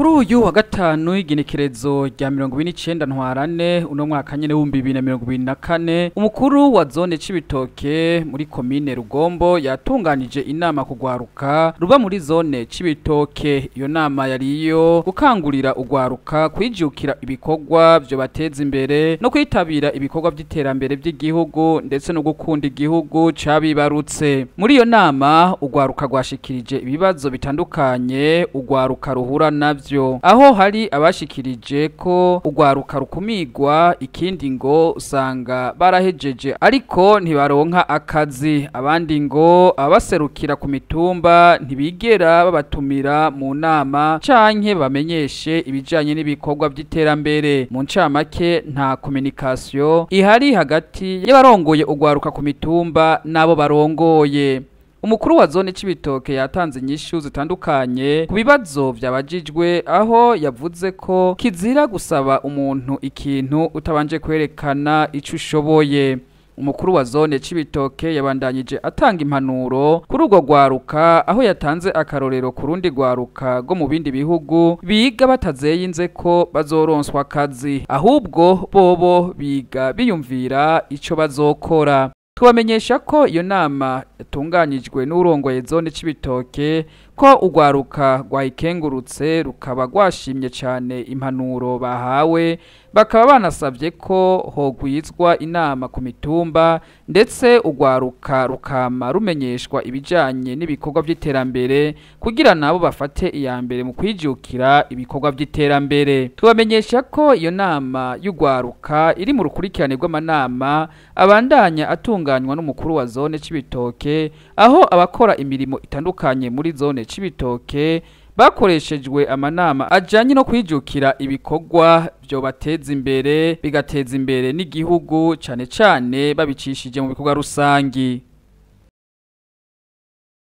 Kuri uyu wa gatanu, igenekerezo rya 29 Ntwarante uno mwaka nyene w'2024, umukuru wa zone Cibitoke muri komine Rugombo yatunganije inama kugwaruka ruba muri zone Cibitoke. Iyo nama yari iyo gukangurira ugwaruka kwijukira ibikorwa vyo bateza imbere no kwitabira ibikorwa vy'iterambere by'igihugu, ndetse no gukunda igihugu cabibarutse. Muri iyo nama ugwaruka rwashikirije ibibazo bitandukanye ugwaruka ruhura navyo, aho hari abashikirije ko ugwaruka rukumigwa, ikindi ngo usanga barahejeje ariko ntibaronka akazi, abandi ngo abaserukira ku mitumba ntibigera babatumira mu nama canke bamenyeshe ibijanye n'ibikorwa by'iterambere. Mu ncamake, nta communication ihari hagati y'abarongoye ugwaruka ku mitumba n'abo barongoye. Umukuru wa zone Cibitoke yatanze inyishu zitandukanye ku bibazo vyabajijwe, aho yavuze ko kizira gusaba umuntu ikintu utabanje kwerekana ico ushoboye. Umukuru wa zone Cibitoke yabandanyije atanga impanuro kuri urwo rwaruka, aho yatanze akarorero ku rundi rwaruka rwo mu bindi bihugu biga batazeyinze ko bazoronswa akazi, ahubwo bobo biga biyumvira ico bazokora. Tubamenyesha ko iyo nama yatunganyijwe n'urongoye zone Cibitoke, ko ugwaruka rwayikengurutse, rukaba rwashimye cyane impanuro bahawe, bakaba banasabye ko hogwizwa inama ku mitumba, ndetse ugwaruka rukama rumenyeshwa ibijanye n'ibikorwa by'iterambere kugira nabo bafate iya mbere mu kwijukira ibikorwa by'iterambere. Tubamenyesha ko iyo nama y'ugwaruka iri mu rukurikirane rw'amanama abandanya atunganywa n'umukuru wa zone Cibitoke, aho abakora imirimo itandukanye muri zone Cibitoke bakoreshejwe amanama ajanye no kwijukira ibikorwa byo bateza imbere, bigateza imbere n'igihugu, cane cane babicishije mu bikorwa rusangi.